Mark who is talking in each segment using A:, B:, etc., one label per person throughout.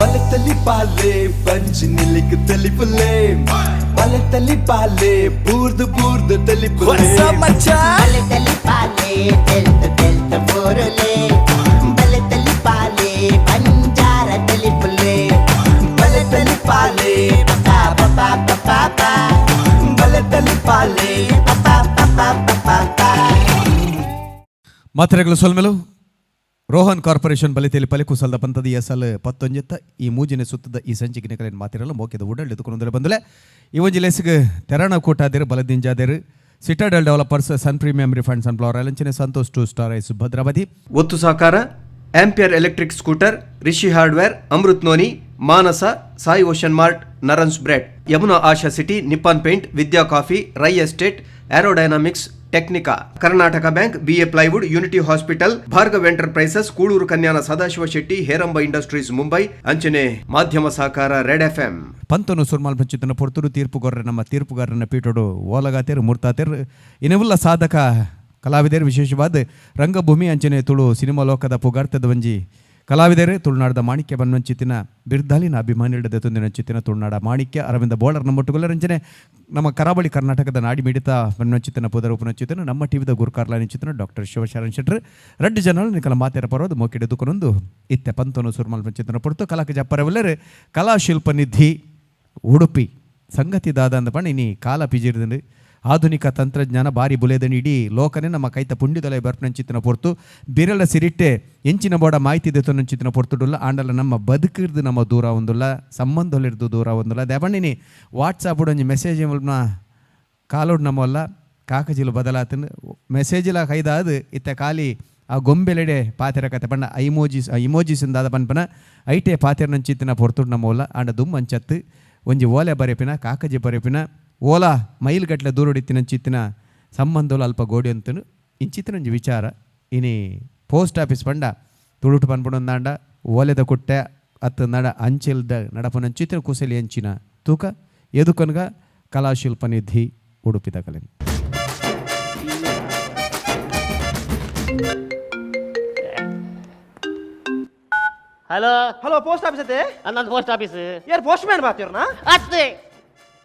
A: ಬಲತಲಿ ಪಾಲೆ punch ನಿಲಿಕ್ ತಲಿಪುಲೆ ಬಲತಲಿ ಪಾಲೆ ಬೂರ್ದು ಬೂರ್ದು ತಲಿಪುಲೆ.
B: ಬಲತಲಿ ಪಾಲೆ ತೆಲ್ತ ತೆಲ್ತ ಬೋರುಲೆ, ಬಲತಲಿ ಪಾಲೆ ಬಂಜಾರ ತಲಿಪುಲೆ,
A: ಬಲತಲಿ ಪಾಲೆ
B: ಪಾ ಪಾ ಪಾ ಪಾ ಪಾ,
A: ಬಲತಲಿ ಪಾಲೆ
B: ಪಾ ಪಾ ಪಾ ಪಾ ಪಾ.
C: ಮಾತ್ರೆಗಳು ಸೊಲ್ಮೆಲು ರೋಹನ್ ಕಾರ್ಪೊರೇಷನ್ ಬಲಿತೇಲಿ ಪಲಿಕುಸಲ್ದ ಪಂತದ ಎಸಲ್ ಪತ್ತೊಂಜೆತ್ತ ಈ ಮೂಜಿನ ಸುತ್ತದ ಈ ಸಂಚಿಕೆ ಕಲೆಯನ್ನು ಮಾತಿರಲ್ಲ ಮೋಕೆದ ಉಡಲ್ ಎದುಕೊಂಡು ಬಂದಲೆ ಈ ಒಂಜಿ ಲೇಸಿಗೆ ತೆರಣ ಕೂಟಾದೇರು ಬಲದಿಂಜಾದೇರು Citadel developers Sun premium refined sunflower ಅಲಂಚನೆ Santosh two star ice Bhadravati.
D: ಒತ್ತು ಸಹಕಾರ Ampere electric scooter, Rishi hardware, Amrit noni, Manasa, Sai ocean mart, Narans bread, Yamuna Asha city, Nippon paint, Vidya coffee, Rai estate, aerodynamics, Technica, Karnataka bank, BA plywood, unity hospital, Bhargav enterprises, Kuloor Kanyana Sadashiva Shetty, Heramba industries Mumbai, ಅಂಚನೆ ಮಾಧ್ಯಮ ಸಹಕಾರ red FM.
C: ಪಂತನು ಸುರ್ಮಾಲ್ ಪಂಚಿತನ ಪೊರ್ತುಡು ತೀರ್ಪುಗಾರರ ನಮ್ಮ ತೀರ್ಪುಗಾರನ ಪೀಠೋಡು ಓಲಗಾತೇರು ಮೂರ್ತಾತೇರು ಇನವುಲ್ಲ ಸಾಧಕ ಕಲಾವಿದರು, ವಿಶೇಷವಾದ ರಂಗಭೂಮಿ ಅಂಚನೆ ತುಳು ಸಿನಿಮಾ ಲೋಕದ ಪುಗಾರ್ತದ ಒಂಜಿ ಕಲಾವಿದರು, ತುಳುನಾಡದ ಮಾಣಿಕ್ಯ ಬನ್ನೊಂಚಿತಿನ ಬಿರ್ದಾಲಿನ ಅಭಿಮಾನಿಡದ ತುಂದಿನಂಚಿತಿನ ತುಳುನಾಡ ಮಾಣಿಕ್ಯ ಅರವಿಂದ ಬೋಳರ್ ನಮ್ಮೊಟ್ಟುಗೊಲ್ಲ ರಂಜನೆ ನಮ್ಮ ಕರಾವಳಿ ಕರ್ನಾಟಕದ ನಾಡಿ ಮಿಡಿತ ಬನ್ನೊಂಚಿತನ ಪುದರ ಉಪನಂಚಿತನ ನಮ್ಮ ಟಿವಿದ ಗುರುಕಾರ್ಲ ನಿಂಚಿತನ ಡಾಕ್ಟರ್ ಶಿವಶರಣ್ ಶೆಟ್ಟರ್ ರಡ್ಡು ಜನ ನಿಕಲ ಮಾತೆರ ಪರೋದು ಮೋಕಿಡೆ ದುಕೊನೊಂದು ಇತ್ತೆ ಪಂತನು ಸುರ್ಮಲ್ ಪಂಚಿತನ ಪೊರ್ತು ಕಲಾಕ ಜಪ್ಪರವಲ್ಲರು ಕಲಾಶಿಲ್ಪ ನಿಧಿ ಉಡುಪಿ ಸಂಗತಿ ದಾದ ಅಂದ ಪಂಡ ಇನಿ ಕಾಲ ಪಿಜಿರ್ದಂಡು ಆಧುನಿಕ ತಂತ್ರಜ್ಞಾನ ಬಾರಿ ಬುಲೆದನಿ ಇಡೀ ಲೋಕನೇ ನಮ್ಮ ಕೈತ ಪುಂಡಿದೊಲೆ ಬರ್ಪನಂಚಿತನ ಪೊರ್ತು ಬಿರಳ ಸಿರಿಟ್ಟೆ ಎಂಚಿನ ಬೋಡ ಮಾಹಿತಿ ದೆತ್ತೊನಂಚಿತನ ಪೊರ್ತುಡುಲ್ಲ ಆಂಡಲ ನಮ್ಮ ಬದುಕಿರ್ದು ನಮ್ಮ ದೂರ ಒಂದುಲ್ಲ ಸಂಬಂಧಲಿರ್ದು ದೂರ ಒಂದುಲ್ಲ ದೇವಣ್ಣಿನಿ ವಾಟ್ಸಾಪ್ ಒಂಜಿ ಮೆಸೇಜ್ ಕಾಲೋಡ್ ನಮ್ಮಲ್ಲ ಕಾಕಜಿಲು ಬದಲಾತನ ಮೆಸೇಜಿಲ ಕೈದಾದು ಇತ್ತ ಖಾಲಿ ಆ ಗೊಂಬೆಲೆಡೆ ಪಾತೆರ ಕತೆ ಪಂಡ ಐಮೋಜಿಸ್ ಇಮೋಜಿಸ್ ದಾದ ಪನ್ಪನ ಐಟೆ ಪಾತೆರ ಪೊರ್ತುಡು ನಮ್ಮವಲ್ಲ ಆಂಡ ದುಮ್ ಅಂಚತ್ತು ಒಂಜಿ ಓಲೆ ಬರೆಪಿನ ಕಾಕಜಿ ಬರೆಪಿನ ಓಲಾ ಮೈಲ್ಗಟ್ಲೆ ದೂರಡಿತ್ತಿನ ಸಂಬಂಧಲು ಅಲ್ಪ ಗೋಡಿ ಅಂತನು ಇಂಚಿತ್ತಿನ ಒಂಜಿ ವಿಚಾರ ಇನಿ ಪೋಸ್ಟ್ ಆಫೀಸ್ ಪಂಡ ತುಳುಟು ಪನ್ಪುಣೊಂದಾಂಡ ಓಲೆದ ಕುಟ್ಟೆ ಅತ್ತು ನಡ ಅಂಚೆಲ್ದ ನಡಪನಂಚಿತ್ತಿನ ಕುಸಲಿ ಅಂಚಿನ ತೂಕ ಎದುಕನ್ಗ ಕಲಾಶಿಲ್ಪ ನಿಧಿ ಉಡುಪಿದ ಕಲೆ.
E: ಹಲೋ.
F: ಹಲೋ, ಪೋಸ್ಟ್ ಆಫೀಸ್ ಅತ್ತೆ?
E: ಅನ್ನೊಂದು ಪೋಸ್ಟ್ ಆಫೀಸ್.
F: ಯಾರು, ಪೋಸ್ಟ್ ಮ್ಯಾನ್ ಬಾತಿರ್ನಾ?
E: ಅತ್ತೆ,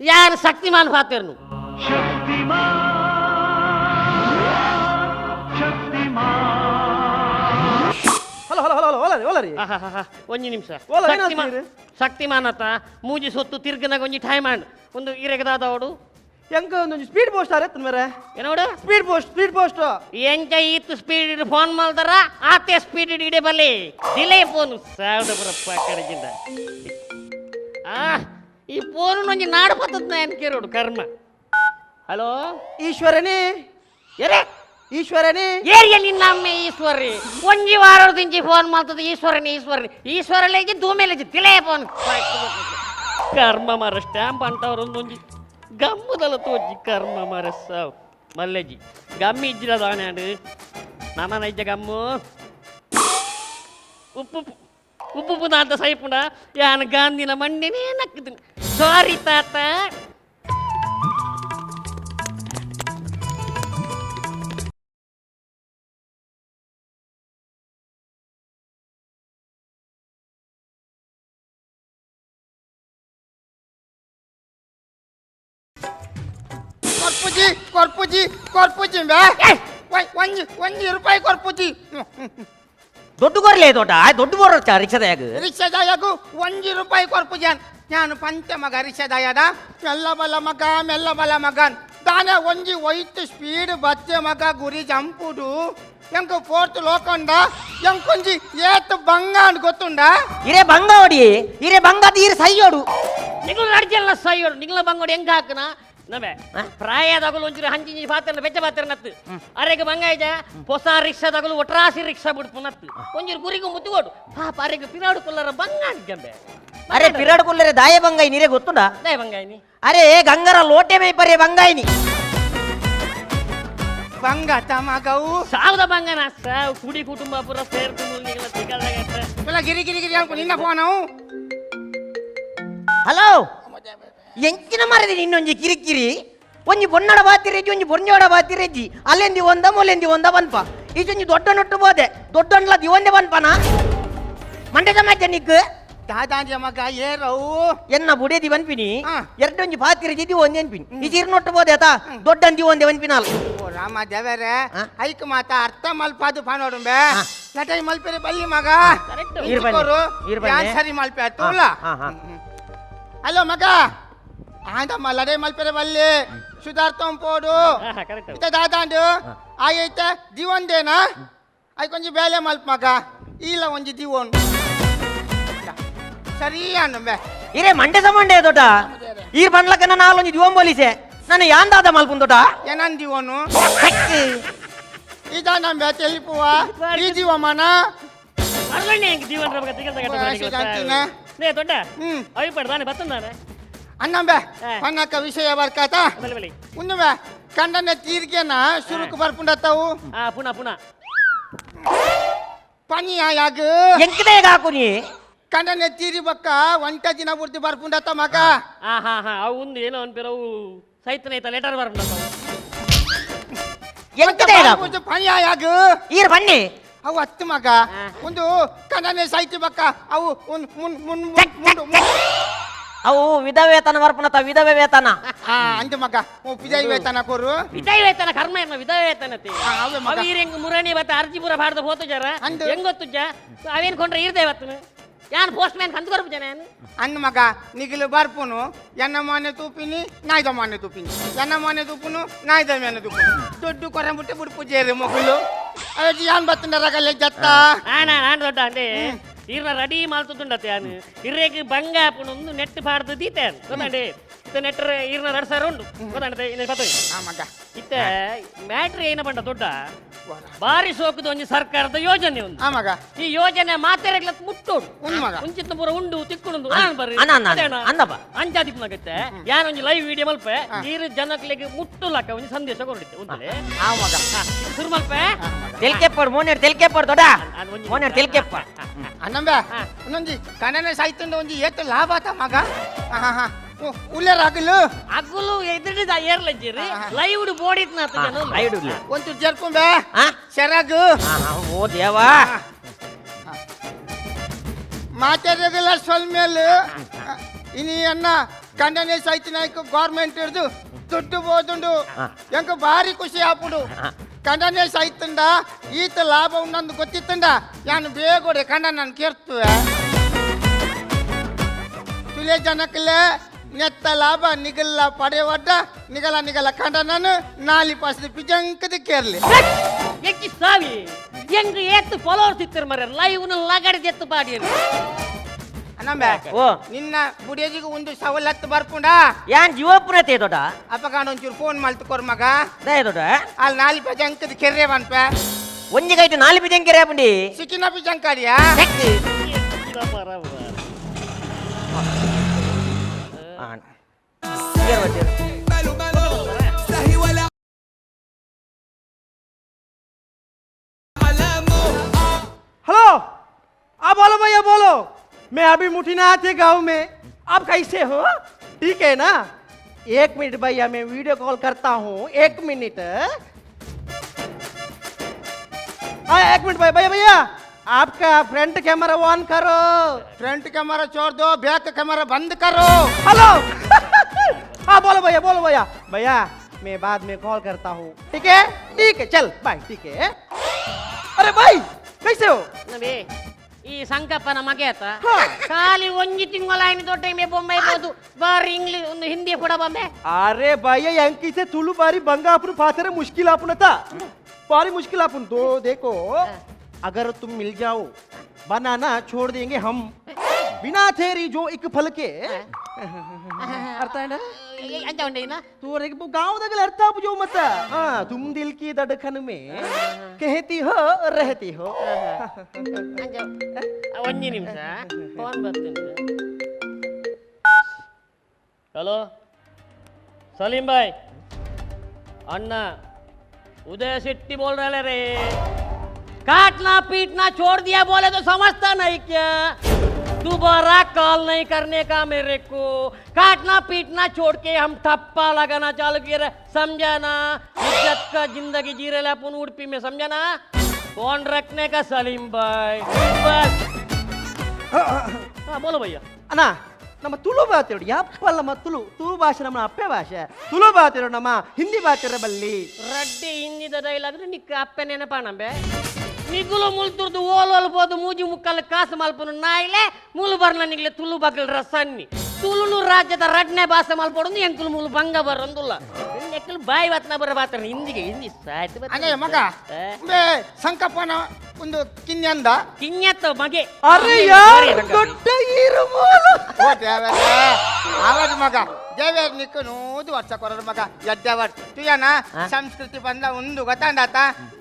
E: ಯಾರು ಶಕ್ತಿಮಾನ್ ಪಾತಿರ್ನು.
F: ಹಲೋ ಹಲೋ ಹಲೋ, ಓಲರಿ ಓಲರಿ.
E: ಒಂಜಿ ನಿಮಿಷ.
F: ಓಲ, ಏನ್
E: ಶಕ್ತಿಮಾನ್
F: ಹೇಳ್ತೀರಿ?
E: ಶಕ್ತಿಮಾನ್ ಅತ್ತ, ಮೂಜಿ ಸೊತ್ತು ತಿರ್ಗನಾಗ ಒಂಜಿ ಟೈಮ್ ಆಂಡ್ ಒಂದು ಇರೆಗದಾದವಡು.
F: ಎಂಕ ಒಂದೊಂದು ಸ್ಪೀಡ್ ಪೋಸ್ಟ್ ಆರೆ ಮೇರೆ.
E: ಏನೋಡು?
F: Speed post, speed post.
E: ಎಂಚ ಈತ್ ಸ್ಪೀಡ್ ಫೋನ್ ಮಾಡ್ತಾರ ಆತೆ ಸ್ಪೀಡ್ ಇಡೆ ಬಲ್ಲಿ ಡಿಲೇ ಫೋನ್ ಸಾವಿರ ಬರಪ್ಪ ಕಡೆಗಿಂದ. ಆ ಈ ಫೋನ್ ಒಂಜಿ ನಾಡು ಪತ್ತದ ಏನ್ ಕೇರೋಡು ಕರ್ಮ. ಹಲೋ.
F: ಈಶ್ವರನೇ.
E: ಎರೆ?
F: ಈಶ್ವರನೇ.
E: ಏರಿಯ ನಿನ್ನಮ್ಮೆ ಈಶ್ವರಿ, ಒಂಜಿ ವಾರದಿಂಚಿ ಫೋನ್ ಮಾಡ್ತದೆ ಈಶ್ವರನೇ ಈಶ್ವರನೇ ಈಶ್ವರಲೇಜಿ ದೂಮೇಲೇಜಿ ತಿಲೇ ಫೋನ್ ಕರ್ಮ ಮಾರ ಸ್ಟ್ಯಾಂಪ್ ಅಂತವ್ರ ಒಂದೊಂಜಿ ಗಮ್ಮದಲ್ಲ ತೋಜಿ ಕರ್ಮ ಮಾರ ಸಾವ್ ಮಲ್ಲೆಜಿ ಗಮ್ಮಿ ಇಜ್ಜಿಲ್ಲ ದಾನ್ಯಾಂಡು ನಮನ ಇಜ್ಜ ಗಮ್ಮು ಉಪ್ಪು ಉಪ್ಪು ಉಪ್ಪು ಅಂತ ಸೈಪುಂಡ ಯಾನ್ ಗಾಂಧಿನ ಮಂಡಿನೇ ನಕ್ಕುದು. ಸಾರಿ ತಾತ.
G: ಕೊರ್ಪುಜಿ ಕೊರ್ಪುಜಿ ಕೊರ್ಪುಜಿ ಬೇ, ಒಂಜಿ ಒಂಜಿ ರೂಪಾಯಿ ಕೊರ್ಪುಜಿ.
H: ದೊಡ್ಡ ಕೊರ್ಲೆ ತೋಟ ದೊಡ್ಡ ಬೋರ ರಿಕ್ಷಾದಾಗ.
G: ರಿಕ್ಷಾದಾಯಗು ಒಂಜಿ ರೂಪಾಯಿ ಕೊರ್ಪುಜಾನ್ ನಾನು ಪಂಚ ಮಗ ರಿಕ್ಷಾದಾಯದ ಮೆಲ್ಲ ಬಲ ಮಗ ಮೆಲ್ಲ ಬಲ ಮಗನ್ ದಾನೆ ಒಂಜಿ ಒಯ್ತು ಸ್ಪೀಡ್ ಬತ್ತೆ ಮಗ ಗುರಿ ಜಂಪುಡು ಎಂಕ್ ಫೋರ್ತ್ ಲೋಕೊಂಡ ಎಂಕೊಂಜಿ ಏತ್ ಬಂಗ ಅಂತ ಗೊತ್ತುಂಡ.
H: ಇರೇ ಬಂಗ ಹೊಡಿ, ಇರೇ ಬಂಗಾದ ಇರೆ ಸೈಯೋಡು.
E: ನಿಗುಲು ನಡ್ಜಲ್ಲ ಸೈಯೋಡು ನಿಗುಲ ಬಂಗೋಡು ಹೆಂಗ ಹಾಕನ ನಮೆ ಪ್ರಾಯದಗಲು ಒಂಚೂರು ಹಂಚಿಂಚಿ ಪಾತ್ರ ಬೆಚ್ಚ ಪಾತ್ರ ನತ್ತು ಅರೆಗೆ ಬಂಗಾಯ್ಜ ಹೊಸ ರಿಕ್ಷಾದಗಲು ಒಟ್ರಾಸಿ ರಿಕ್ಷಾ ಬಿಡ್ಪು ನತ್ತು ಒಂಚೂರು ಗುರಿಗೂ ಮುತ್ತುಗೋಡು ಪಾಪ ಅರೆಗೆ ಪಿರಾಡು ಕುಲ್ಲರ ಬಂಗ ಅನ್ಕಂಬೆ.
H: ಅರೆ ಪಿರಾಡು ಕುಲ್ಲರೆ ದಾಯ ಬಂಗಾಯಿ ನೀರೇ ಗೊತ್ತುಂಡ?
E: ದಾಯ ಬಂಗಾಯಿನಿ.
H: ಅರೆ ಗಂಗರ ಲೋಟೆ ಮೈ ಪರೆ ಬಂಗಾಯಿನಿ.
G: ಬಂಗ ತಮಗವು.
E: ಸಾವ್ದ ಬಂಗನ ಸಾವ್ ಕುಡಿ ಕುಟುಂಬ ಪೂರ ಸೇರ್ತು ನಿಗಲ ತಿಗಲ್ದಾಗತ್ತ.
G: ಗಿರಿ ಗಿರಿ ಗಿರಿ ಅನ್ಕೊ ನಿನ್ನ ಫೋನವು.
H: ಹಲೋ, ಎಂಚಿನ ಮರದಿ ನಿನ್ನೊಂಜಿ ಕಿರಿಕಿರಿ, ಒಂಜಿ ಬೊನ್ನಡ ಬಾತಿರೆಜ್ಜಿ ಒಂಜಿ ಬೊರ್ಜೋಡ ಬಾತಿರೆಜ್ಜಿ ಅಲ್ಲೆಂದಿ ಒಂದ ಮೊಲೆಂದಿ ಒಂದ ಬನ್ಪ ಈಚೊಂಜಿ ದೊಡ್ಡ ನೊಟ್ಟು ಬೋದೆ ದೊಡ್ಡೊಂಡ್ಲ ದಿವಂದೆ ಬನ್ಪನ ಮಂಡ್ಯದ ಮಧ್ಯ ನಿಕ್.
G: ದಾದಾಂಜ ಮಗ ಏರವು
H: ಎನ್ನ ಬುಡೇದಿ ಬನ್ಪಿನಿ ಎರಡೊಂಜಿ ಪಾತಿರ ಜಿದಿ ಒಂದೇ ಅನ್ಪಿನಿ ಈ ಚೀರ್ನೊಟ್ಟು ಬೋದೆ ಆತ ದೊಡ್ಡಂದಿ ಒಂದೇ ವನ್ಪಿನಾಲ್.
G: ಓ ರಾಮ ದೇವರೇ, ಐಕ್ ಮಾತ ಅರ್ಥ ಮಲ್ಪಾದು ಪಾನೋಡುಂಬೆ ಲಟೈ ಮಲ್ಪೆರೆ ಬಲ್ಲಿ ಮಗ.
H: ಇರ್ ಬನ್ನಿ, ಇರ್ ಬನ್ನಿ.
G: ಯಾನ್ ಸರಿ ಮಲ್ಪೆ ತೂಲ. ಹಲೋ ಮಗ, ಆಂಡಮ್ಮ ಲಡೈ ಮಲ್ಪೆರೆ ಬಲ್ಲಿ ಸುಧಾರ್ತಂ ಪೋಡು. ಇತ್ತ ದಾದಾಂಡು ಆಯೈತೆ ದಿವಂದೇನಾ ಐಕೊಂಜಿ ಬೇಲೆ ಮಲ್ಪ ಮಗ ಇಲ್ಲ ಒಂಜಿ ದಿವೋನ್ ಸರಿ ಅನ್ನಂಬೆ.
H: ಇರೇ ಮಂಡೆ ಸಮಂಡೆ ದೊಡ್ಡ ಈರ್ ಬಂಡ್ಲಕ್ಕನ ನಾಲೊಂಜಿ ದಿವಂ ಬೋಲಿಸೆ ನಾನು ಯಾಂದಾದ ಮಲ್ಪುನ್ ದೊಡ್ಡ.
G: ಏನನ್ ದಿವೋನು ಇದಾನಂಬೆ ತೆಲಿಪುವ ಈ ದಿವಮನ
E: ಅರ್ಲಣ್ಣೆ ಹೆಂಗ್ ಜೀವನ ನಮಗೆ ತಿಗಲ್. ನೇ ದೊಡ್ಡ ಅವಿ ಪಡ್ದಾನೆ ಬತ್ತಂದಾನೆ.
G: ಅನ್ನಂಬೆ ಪನ್ನಕ್ಕ ವಿಷಯ ಬರ್ಕಾತ ಉಂದುವೆ ಕಂಡನೆ ತೀರ್ಗೆನ ಶುರುಕ್ ಬರ್ಪುಂಡತ್ತಾವು.
E: ಪುನಃ ಪುನಃ
G: ಪನಿಯ ಯಾಗ
H: ಎಂಕದೇ ಹಾಕುನಿ
G: ಕಂಡನೆ ತೀರಿ ಬಕ್ಕ ಒಂಟ ದಿನ ಬುರ್ತಿ ಬರ್ಪುಂಡತ್ತ ಮಗ.
E: ಹಾ ಹಾ ಹಾ ಅವು ಒಂದು ಏನೋ ಅನ್ಪಿರವು ಸೈತನ ಐತ ಲೆಟರ್ ಬರ್ಪುಂಡತ್ತ.
H: ಎಂಕದೇ
G: ಪನಿಯ ಯಾಗ
H: ಈರ್ ಬನ್ನಿ
G: ಅವು ಹತ್ತು ಮಗ ಒಂದು ಕಂಡನೆ ಸೈತಿ ಬಕ್ಕ ಅವು ಒಂದು ಮುನ್ ಮುನ್ ಮುನ್
H: ಅವು ವಿಧವೆ ವೇತನ ಬರ್ಪುಣತ ವಿಧವೆ ವೇತನ.
G: ಅಂದು ಮಗ ವಿಧವೆ ವೇತನ ಕೊರು
E: ವಿಧವೆ ವೇತನ ಕರ್ಮ ಏನ ವಿಧವೆ ವೇತನತೆ ಅವು ಈರೆಂಗ್ ಮುರಣಿ ಬತ್ತ ಅರ್ಜಿ ಪೂರ ಬಾಡ್ದ ಹೋತು ಜರ ಹೆಂಗ್ ಗೊತ್ತು ಜ ಅವೇನ್ ಕೊಂಡ್ರೆ ಈರ್ದೆ ಬತ್ತನು ಯಾನ್ ಪೋಸ್ಟ್ ಮ್ಯಾನ್ ಕಂದು ಕೊರ್ಪು ಜನ.
G: ಅನ್ನ ಮಗ ನಿಗಿಲು ಬರ್ಪುನು ಎನ್ನ ಮಾನೆ ತೂಪಿನಿ ನಾಯ್ದ ಮಾನೆ ತೂಪಿನಿ ಎನ್ನ ಮಾನೆ ತೂಪುನು ನಾಯ್ದ ಮಾನೆ ತೂಪುನು ದೊಡ್ಡ ಕೊರಂಬುಟ್ಟೆ ಬುಡ್ಪು ಜೇರು ಮಗುಲು ಅಯ್ಯೋ ಯಾನ್ ಬತ್ತಂಡ ರಗಲೆ ಜತ್ತ.
E: ಆನ್ ದೊಡ್ಡ ಅಂದೆ ಇರ್ನ ರೆಡಿ ಮಾಲ್ತುಂಡತ್ತೆ ಯಾನು ಇರ್ರೇಗ್ ಬಂಗ ಆಪುನು ನೆಟ್ ಪಾಡ್ದು ದೀತೆ ಗೊತ್ತಂಡೆ ಇತ್ತ ನೆಟ್ಟರೆ ಇರ್ನ 2000 ಉಂಡು ಗೊತ್ತಂಡೆ ಇನ್ನ ಪತ್ತೋಯ್
G: ಮಗ.
E: ಇತ್ತ ಮ್ಯಾಟ್ರಿ ಏನ ಬಂಡ ದೊಡ್ಡ ಬಾರಿ ಸೋಕುದ ಒಂಜಿ ಸರ್ಕಾರದ ಯೋಜನೆ ಉಂಡು
G: ಮಗ.
E: ಈ ಯೋಜನೆ ಮಾತೆರೆಗ್ಲ ಮುಟ್ಟೋಡು ಮುಂಚಿತ ಪೂರ ಉಂಡು ತಿಕ್ಕುಂಡು ಅಂಚಾದಿಪ್ಪನಾಗತ್ತೆ ಯಾನೊಂಜಿ ಲೈವ್ ವಿಡಿಯೋ ಮಲ್ಪೆ ಈರು ಜನಕ್ಲೆಗ್ ಮುಟ್ಟುಲಕ್ಕ ಒಂಜಿ ಸಂದೇಶ ಕೊರಡಿತ್ತೆ ಉಂದಲೆ ಶುರು ಮಲ್ಪೆ
H: ತೆಲ್ಕೆಪ್ಪಡು ಮೋನೇರ್ ತೆಲ್ಕೆಪ್ಪಡು ದೊಡ್ಡ ಮೋನೇರ್ ತೆಲ್ಕೆಪ್ಪ
G: ಅನ್ನಂಬೆ ಇನ್ನೊಂಜಿ ಕಣ್ಣನೆ ಸಾಯ್ತುಂಡ ಒಂಜಿ ಏತು ಲಾಭ ಆತ ಮಗ. ಉಲ್ಲೇರ ಅಗಲು
E: ಅಗಲು ಎದುರಿದ ಏರ್ಲಜ್ಜಿರಿ ಲೈವ್ ಬೋಡಿತ್ನ
H: ಲೈವ್
G: ಒಂಚೂರು ಜರ್ಕೊಂಬೆ ಸೆರಗು.
H: ಓ ದೇವಾ
G: ಮಾತಾಡೋದಿಲ್ಲ ಸ್ವಲ್ಪ ಮೇಲೆ ಇನಿ ಅನ್ನ ಕಂಡನೆ ಸಾಯ್ತಿನಾಯ್ಕು ಗೌರ್ಮೆಂಟ್ ಹಿಡ್ದು ದುಡ್ಡು ಬೋದುಂಡು ಎಂಕ ಭಾರಿ ಖುಷಿ ಆಪುಡು ಕಂಡನೆ ಸಾಯ್ತಂಡ ಈತ ಲಾಭ ಉಂಡಂದು ಗೊತ್ತಿತ್ತಂಡ ಯಾನು ಬೇಗೋಡೆ ಕಂಡ ನಾನು ಕೇರ್ತುವೆ ತುಲೆ ಜನಕ್ಕಲೆ ನೆತ್ತ ಲಾಭ ನಿಗಲ್ಲ ಪಡೆವಡ್ಡ ನಿಗಲ ನಿಗಲ ಕಂಡ ನಾನು ನಾಲಿ ಪಾಸದ ಪಿಜಂಕದ ಕೇರ್ಲಿ
E: ಎಕ್ಕಿ ಸಾವಿ ಹೆಂಗ್ ಏತ್ತು ಫಾಲೋವರ್ಸ್ ಇತ್ತರ ಮರ ಲೈವ್ ಲಗಡಿ ಎತ್ತು ಪಾಡಿ
G: ಅನ್ನಂಬೆ
H: ಓ
G: ನಿನ್ನ ಬುಡಿಯಜಿಗೆ ಒಂದು ಸವಲತ್ತು ಬರ್ಪುಂಡ
H: ಯಾನ್ ಜೀವಪುರತೆ ದೊಡ್ಡ
G: ಅಪ್ಪಗಾನ ಒಂಚೂರು ಫೋನ್ ಮಲ್ತುಕೊರ್ ಮಗ
H: ದಯ ದೊಡ್ಡ
G: ಅಲ್ಲಿ ನಾಲಿ ಪಜಂಕದ ಕೆರ್ರೆ ಬನ್ಪೆ
H: ಒಂಜಿ ಕೈಟ್ ನಾಲಿ ಪಿಜಂಕೆರೆ ಪುಂಡಿ
G: ಸಿಕ್ಕಿನ ಪಿಜಂಕಾಡಿಯಾ.
F: हेलो आप बोलो भैया बोलो, मैं अभी मुठीनाथ है गांव में, आप कैसे हो? ठीक है ना? एक मिनट भैया मैं वीडियो कॉल करता हूँ, एक मिनट। हाँ एक मिनट भैया भैया भैया आपका फ्रंट कैमरा ऑन करो।
G: फ्रंट कैमरा छोड़ दो, बैक कैमरा बंद करो।
F: हेलो हाँ बोलो भैया बोलो भैया भैया मैं बाद में कॉल करता हूँ, ठीक है? ठीक है चल बाय, ठीक है। अरे भाई कैसे हो?
E: ಈ ಸಂಕಪ್ಪನ ಮಗೆ ಆತ ಖಾಲಿ ಒಂಜಿ ತಿಂಗಳಾಯ್ನ ದೊಡ್ಡ ಮೇ ಬೊಂಬೈ ಬೋದು ಬಾರಿ ಇಂಗ್ಲಿಷ್ ಒಂದು ಹಿಂದಿ ಕೂಡ ಬೊಂಬೆ.
F: अरे भैया यंकी से तुलु बारी बंगा अपन फाते मुश्किल अपन था बारी मुश्किल अपन तो देखो अगर तुम मिल जाओ बनाना छोड़ देंगे हम बिना तेरी जो एक फल के अर्थ है ना?
E: ಅಂಚ ಉಂಡೇನ
F: तू और एक गांव दगल अर्थ आप जो मत हाँ तुम दिल की धड़कन में कहती हो रहती हो.
E: ಒಂಜಿ ನಿಮಿಷ ಫೋನ್ ಬರ್ತೀನಿ. ಹಲೋ सलीम भाई अन्ना उदय शेट्टी बोल रहे रे काटना पीटना छोड़ दिया बोले तो समझता नहीं क्या? दोबारा कॉल नहीं करने का मेरे को। काटना पीटना छोड़ के हम ठप्पा लगाना चालू किए रहे, समझा ना? इज्जत का जिंदगी जी रहे अपन उड़पी में, समझा ना? फोन रखने का सलीम भाई बस. ಬೋಲೋ ಭಯ್ಯ.
F: ಅಣ್ಣ, ನಮ್ಮ ತುಳು ಬಾತಿರೋಡು ಯಪ್ಪಲ್ಲ, ನಮ್ಮ ತುಳು ತುಳು ಭಾಷೆ ನಮ್ಮ ಅಪ್ಪೆ ಭಾಷೆ. ತುಳು ಬಾತಿರೋ ನಮ್ಮ ಹಿಂದಿ ಬಾತಿರ ಬಲ್ಲಿ.
E: ರಡ್ಡೆ ಹಿಂದಿದ ಡೈಲಾಗ್ ನಿಕ್ಕ ಅಪ್ಪೆ ನೆನಪಾನಂಬೆ. ನಿಗುಲು ಮುಲ್ತುರ್ದು ಓಲೋಲು ಪೋದು ಮೂಜಿ ಮುಕ್ಕಲ್ ಕಾಸು ಮಲ್ಪನು ನಾಯಿಲೆ ಮೂಲು ಬರ್ನ ನಿಗ್ಲೆ ತುಳು ಬಗ್ಲ ಸನ್ನಿ. ತುಳುನು ರಾಜ್ಯದ ರಡ್ನೆ ಭಾಷೆ ಮಲ್ಪೊಡೊಂದು ಎಂಕುಲು ಮೂಲು ಭಂಗ ಬರಂದುಲ್ಲ. ಎಕ್ಕಲು ಬಾಯಿ ಬಾತ್ನ ಬರ ಬಾತ್ರ ಹಿಂದಿಗೆ ಹಿಂದಿ ಸಾಯ್ತು.
G: ಅನೇ ಮಗ, ಬೇ ಸಂಕಪ್ಪನ ಒಂದು ಕಿನ್ಯಂದ
E: ಕಿನ್ಯತ್ತ ಮಗೆ.
F: ಅರೆ ಯಾರ್ ದೊಡ್ಡ ಈರು ಮೂಲು.
G: ಓ ದೇವರೇ, ಆವಾಜ್ ಮಗ ದೇವೇರ್ ನಿಕ್ಕು ನೂದು ವರ್ಷ ಕೊರರು ಮಗ ಎದ್ದವರ್ ತುಯನ ಸಂಸ್ಕೃತಿ ಬಂದ ಒಂದು ಗೊತ್ತಾಂಡಾತ.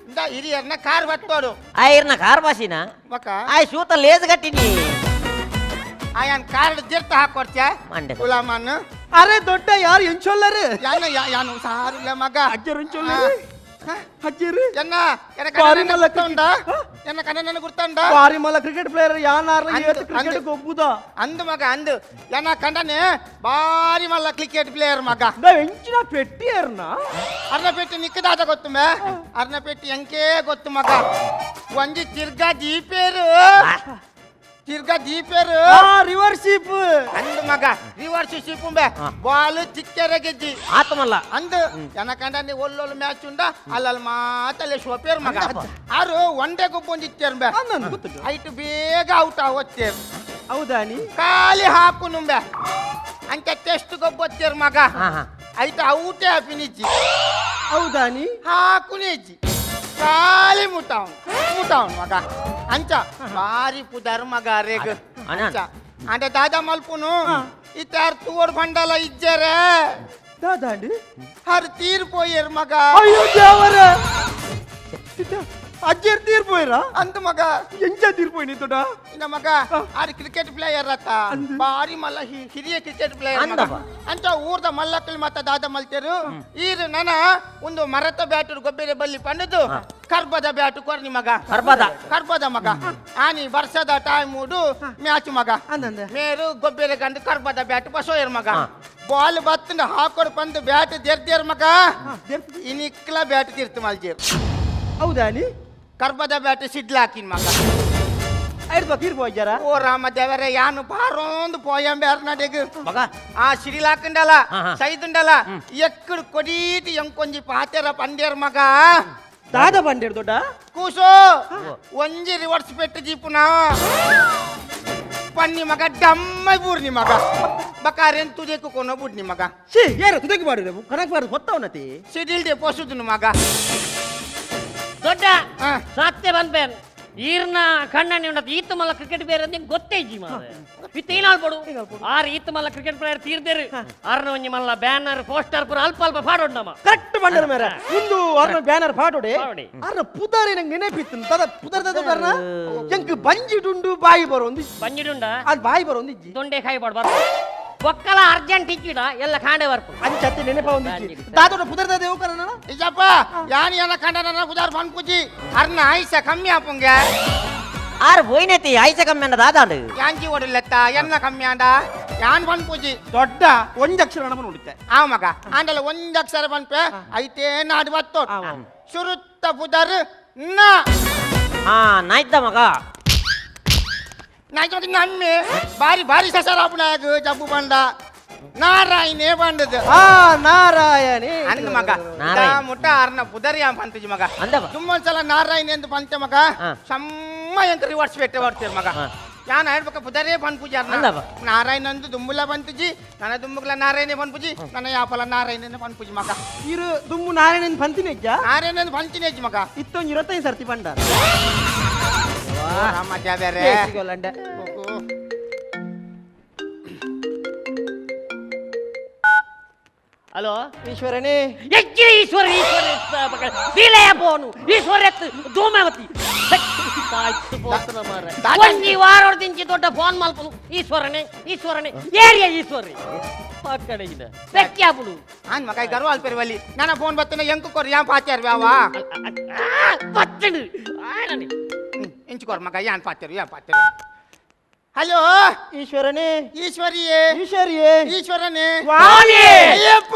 G: ಇಂದ ಹಿರಿಯರ್ನ ಕಾರ್ ಬತ್ತೋಡು.
H: ಆಯಿರ್ನ ಕಾರ್ ಬಾಸಿನ?
G: ಮಕ.
H: ಆಯ್ ಸೂತ ಲೇಸ್ ಕಟ್ಟಿನಿ.
G: ಆಯನ್ ಕಾರ್ಡ್ ಜಿರ್ತ ಹಾಕೊಡ್ತ್ಯಾ.
H: ಮಂಡೆ.
G: ಗುಲಾಮನ್.
F: ಅರೆ ದೊಡ್ಡ ಯಾರು ಎಂಚೊಲ್ಲರು?
G: ಯಾನ ಯಾನು ಸಾರುಲ್ಲ ಮಗ.
F: ಅಜ್ಜರು ಎಂಚೊಲ್ಲರು? ಅಜ್ಜರು.
G: ಎನ್ನ ಎನ್ನ
F: ಬಾರಿ
G: ಕನ್ನಡ
F: ಮಲ್ಲ
G: ಗುರ್ತುಂಡ?
F: ಹಾ?
G: ಎನ್ನ ಕನ್ನಡ ಗುರ್ತುಂಡ?
F: ಬಾರಿ ಮಲ್ಲ ಕ್ರಿಕೆಟ್ ಪ್ಲೇಯರ್ ಯಾನಾರ್ಲ.
G: ಅಂದು,
F: ಏತ್ ಕ್ರಿಕೆಟ್
G: ಅಂದು.
F: ಗೊಬ್ಬುದ.
G: ಅಂದು ಮಗ, ಅಂದು ಎನ್ನ ಕಂಡನೆ ಬಾರಿ ಮಲ್ಲ ಕ್ರಿಕೆಟ್ ಪ್ಲೇಯರ್ ಮಗ.
F: ನಾವ್ ಎಂಚಿನ ಪೆಟ್ಟಿಯರ್ನ?
G: ಅರ್ನ ಪೆಟ್ಟಿ ನಿಕ್ಕದಾದ ಗೊತ್ತು ಮೇ, ಅರ್ನ ಪೆಟ್ಟಿ ಎಂಕೇ ಗೊತ್ತು ಮಗ. ಒಂಜಿ ತಿರ್ಗಾ ದೀಪೇರು, ತಿರ್ಗಾ ದೀಪೇರು.
F: Reverse ship.
G: ಅಂದು ಮಗ, ರಿವರ್ಸ್ ಶಿಪುಂಬೆ ಬಾಲ್ ಚಿಕ್ಕೆರೆ ಗೆಜ್ಜಿ.
H: ಆತಮಲ್ಲ.
G: ಅಂದು ಎನ್ನ ಕಂಡನೆ ಒಲ್ಲೊಲ್ಲು ಮ್ಯಾಚ್ ಉಂಡ ಅಲ್ಲಲ್ಲಿ ಮಾತಲ್ಲೇ ಶೋಪೇರ್ ಮಗ. ಆರು ಒನ್ ಡೇ ಗೊಬ್ಬೊಂದಿತ್ತೇರ್ ಬೆ.
F: ಅಂದು ಗೊತ್ತುಂಟು.
G: ಐಟು ಬೇಗ ಔಟ್ ಆವತ್ತೇರ್.
F: ಹೌದಾ ನೀ?
G: ಖಾಲಿ ಹಾಕು ನುಂಬೆ ಅಂಚ ಟೆಸ್ಟ್ ಗೊಬ್ಬತ್ತೇರ್ ಮಗ.
H: ಹಾ, ಹಾ.
G: ಐಟು ಔಟೇ ಆಪಿನಿಜ್ಜಿ.
F: ಹೌದಾ ನೀ?
G: ಹಾಕುನೇಜ್ಜಿ, ಖಾಲಿ ಮುಟಾವನ್ ಮುಟಾವನ್ ಮಗ. ಅಂಚ ಬಾರಿ ಪುದರ್ ಮಗ ರೇಗ್.
H: ಅಣ್ಣ.
G: ಅಂಚ ಅಂಡ ದಾದಾ ಮಲ್ಪುನು ಇತ್ತಾರ್ ತೂವರ್ ಬಂಡಲ ಇಜ್ಜರೆ.
F: ದಾದಾಂಡಿ?
G: ಹರ್ ತೀರ್ ಪೋಯೇರ್ ಮಗ.
F: ಅಯ್ಯೋ ದೇವರ, ಅಜ್ಜರ್ ತೀರ್ ಪೋಯರಾ?
G: ಅಂತ ಮಗ.
F: ಎಂಚ ತೀರ್ ಪೋಯ್ನಿ ದೊಡ್ಡ?
G: ಇನ್ನ ಮಗ, ಆರ್ ಕ್ರಿಕೆಟ್ ಪ್ಲೇಯರ್ ಅತ್ತ, ಬಾರಿ ಮಲ್ಲ ಹಿರಿಯ ಕ್ರಿಕೆಟ್ ಪ್ಲೇಯರ್ ಮಗ.
H: ಅಂದಪ್ಪ.
G: ಅಂಚ ಊರ್ದ ಮಲ್ಲಕ್ಕಲ್ ಮತ್ತ ದಾದ ಮಲ್ತೇರು, ಈರು ನನ ಒಂದು ಮರತ ಬ್ಯಾಟು ಗೊಬ್ಬರ ಬಲ್ಲಿ ಪಂಡದು ಕರ್ಬದ ಬ್ಯಾಟು ಕೊರ್ನಿ ಮಗ.
H: ಕರ್ಬದ?
G: ಕರ್ಬದ ಮಗ. ಆನಿ ವರ್ಷದ ಟೈಮ್ ಮೂಡು ಮ್ಯಾಚ್ ಮಗ.
F: ಅಂದಂದೆ.
G: ಮೇರು ಗೊಬ್ಬರ ಗಂಡು ಕರ್ಬದ ಬ್ಯಾಟು ಬಸೋಯರ್ ಮಗ. ಬಾಲ್ ಬತ್ತಂಡ ಹಾಕೋಡ್ ಬಂದು ಬ್ಯಾಟ್ ದೇರ್ದೇರ್ ಮಗ, ಇನಿಕ್ಲ ಬ್ಯಾಟ್ ತೀರ್ತು ಮಲ್ಜೇರ್.
F: ಹೌದಾ ನೀ?
G: ಕರ್ಬದ ಬ್ಯಾಟ್ ಸಿಡ್ಲಾಕಿನ್ ಮಗ.
F: ಐದು ತೀರ್ ಪೋಯ್ಯಾರ?
G: ಓ ರಾಮ ದೇವರೇ, ಯಾನು ಬಾರೋಂದು ಪೋಯಂ ನಡೆಗ್.
H: ಮಗ.
G: ಆ ಸಿಡಿಲಾಕಂಡಲ.
H: ಹಾ, ಹಾ.
G: ಸೈದುಂಡಲ ಎಕ್ಕಡು ಕೊಡೀಟಿ ಎಂಕೊಂಜಿ ಪಾತೆರ ಪಂಡೇರ್ ಮಗ.
F: ದಾದ ಬಂಡೇರ್ ದೊಡ್ಡ?
G: ಕೂಸೋ ಒಂಜಿ ರಿವರ್ಸ್ ಪೆಟ್ಟು ಜೀಪುನ ಪನ್ನಿ ಮಗ, ಡಮ್ಮೈ ಬೂರ್ನಿ ಮಗ, ಬಕಾರೆನ್ ತುದೇಕು ಕೊನ ಬುಡ್ನಿ ಮಗ.
F: ಛೀ, ಏರು ತುದಕ್ಕೆ ಮಾಡಿದ್ರೆ ಕಣಕ್ ಬಾರ್ದು ಹೊತ್ತವನತಿ.
G: ಸಿಡಿಲ್ದೆ ಪೊಸುದುನು ಮಗ.
E: ದೊಡ್ಡ
G: ಹಾ.
E: ಸತ್ಯ ಬಂದ್ಬೇನ್ ಈರ್ನ ಕಣ್ಣನಿ ಉಂಡತ್ ಈತ ಮಲ್ಲ ಕ್ರಿಕೆಟ್ ಪ್ಲೇಯರ್ ಅಂತ ಗೊತ್ತೇ ಇಜ್ಜಿ ಮಾರ್ರೆ. ಇತ್ತ ಏನಾಳ್ ಪಡು ಆರ್ ಈತ ಮಲ್ಲ ಕ್ರಿಕೆಟ್ ಪ್ಲೇಯರ್ ತೀರ್ದೇರು ಆರ್ನ ಒಂಜಿ ಮಲ್ಲ ಬ್ಯಾನರ್ ಪೋಸ್ಟರ್ ಪೂರ ಅಲ್ಪ ಅಲ್ಪ ಪಾಡೊಂಡಮ್ಮ.
F: ಕರೆಕ್ಟ್ ಬಂಡರ್ ಮೇರೆ, ಒಂದು ಅರ್ನ ಬ್ಯಾನರ್ ಪಾಡೋಡೆ.
E: ಪಾಡೋಡೆ.
F: ಅರ್ನ ಪುದಾರೆ ನಂಗೆ ನೆನಪಿತ್ತು. ತದ ಪುದರ್ ದದ ಬರ್ನ ಎಂಕ್ ಬಂಜಿಡುಂಡು ಬಾಯಿ ಬರೋಂದು.
E: ಬಂಜಿಡುಂಡ?
F: ಅದು ಬಾಯಿ ಬರೋಂದು ಇಜ್ಜಿ.
E: ದೊಂಡೆ ಕಾಯಿ ಪಾಡು ಬರ್ಪ ಒಕ್ಕಲ ಅರ್ಜೆಂಟ್ ಇಚ್ಚಿಡ ಎಲ್ಲ ಕಾಂಡೆ ಬರ್ಪು.
F: ಅಂಚತ್ತೆ ನೆನಪ ಒಂದು ಇಜ್ಜಿ. ದಾದೋಡ ಪುದರ್ ದದ ದೇವಕರಣ.
G: ಇಜಪ್ಪ, ಯಾನ್ ಏನ ಕಂಡ ಪುದಾರ್ ಪನ್ಪುಜಿ, ಅರ್ನ ಆಯ್ಸ ಕಮ್ಮಿ ಆಪುಂಗೆ.
H: ಆರ್ ಪೋಯ್ನತಿ ಆಯ್ಸ ಕಮ್ಮಿ ದಾದಾಂಡು.
G: ಯಾಂಜಿ ಓಡಲೆತ್ತ ಎನ್ನ ಕಮ್ಮಿ ಆಂಡ ಯಾನ್ ಪನ್ಪುಜಿ.
F: ದೊಡ್ಡ ಒಂದ್ ಅಕ್ಷರ ನಮ ನೋಡುತ್ತೆ.
G: ಆ ಮಗ ಆಂಡಲ ಒಂದ್ ಅಕ್ಷರ ಪನ್ಪೆ ಐತೇ ನಾಡು ಬತ್ತೋ ಸುರುತ್ತ ಪುದರ್ ನ.
H: ಹಾ, ನಾಯ್ದ ಮಗ.
G: ನಾಯ್ಕ ನಮ್ಮೆ ಬಾರಿ ಬಾರಿ ಸಸರಾಪುನಾಗ ಜಬ್ಬು ಬಂಡ ನಾರಾಯಣೇ ಬಂದದ್ದು.
F: ಆ ನಾರಾಯಣಿ.
G: ಅಂದ ಮಗ.
H: ನಾರಾಯಣ.
G: ಮುಟ್ಟ ಅರ್ನ ಪುದರ್ ಯಾನ್ ಪಂತುಜಿ ಮಗ.
H: ಅಂದವ.
G: ದುಮ್ಮೊಂದ್ಸಲ ನಾರಾಯಣ ಎಂದು ಪಂಚ ಮಗ. ಸಮ್ಮ ಎಂಕ ರಿವರ್ಸ್ ಪೆಟ್ಟೆ ಬರ್ತೀರ ಮಗ. ಯಾನ್ ಹೇಳ್ಬೇಕ ಪುದರೇ ಪನ್ಪುಜಿ ಅರ್ನ.
H: ಅಂದವ.
G: ನಾರಾಯಣ ಅಂದು ದುಂಬುಲ ಪಂತುಜಿ, ನನ್ನ ದುಂಬುಗ್ಲ ನಾರಾಯಣೇ ಪನ್ಪುಜಿ, ನನ್ನ ಯಾಪಲ ನಾರಾಯಣನೇ ಪನ್ಪುಜಿ ಮಗ.
F: ಇರು ದುಮ್ಮು ನಾರಾಯಣನ್ ಪಂತಿನ ಇಜ್ಜ?
G: ನಾರಾಯಣ ಪಂಚಿನೇಜ್ ಮಗ.
F: ಇತ್ತೊಂದು ಇರತ್ತೈದು ಸರ್ತಿ ಪಂಡ.
G: ರಾಮ ಬೇರೆ.
F: ಸಿಗೋಲ್ಲಂಡೆ.
E: ಹಲೋ.
F: ಈಶ್ವರನೇ.
E: ಎಜ್ಜಿ ಈಶ್ವರ ಈಶ್ವರ ದೀಲೆಯ ಫೋನು ಈಶ್ವರ ಎತ್ತು ಧೂಮಾವತಿ ಒಂಜಿ ವಾರೊಡ್ದಿಂಚಿ ದೊಡ್ಡ ಫೋನ್ ಮಲ್ಪನು ಈಶ್ವರನೇ ಈಶ್ವರನೇ ಏರಿಯ ಈಶ್ವರಿ ಪಕ್ಕಡೆಗಿನ ಬೆಕ್ಕಿಯಾಪುಡು.
G: ಆನ್ ಮಗ ಗರ್ವ ಅಲ್ಪೆರ್ವಲ್ಲಿ ನನ್ನ ಫೋನ್ ಬತ್ತನ ಎಂಕು ಕೊರ್ ಯಾನ್ ಪಾಚಾರ್ ವ್ಯಾವ.
E: ಪಚ್ಚಡು ಆನನಿ.
G: ಇಂಚು ಕೊರ್ ಮಗ, ಯಾನ್ ಪಾಚಾರು ಯಾನ್ ಪಾಚಾರು. ಹಲೋ.
F: ಈಶ್ವರನೇ.
G: ಈಶ್ವರಿಯೇ.
F: ಈಶ್ವರಿಯೇ.
G: ಈಶ್ವರನೇ.
F: ಸ್ವಾಮಿ.
G: ಅಯ್ಯಪ್ಪ.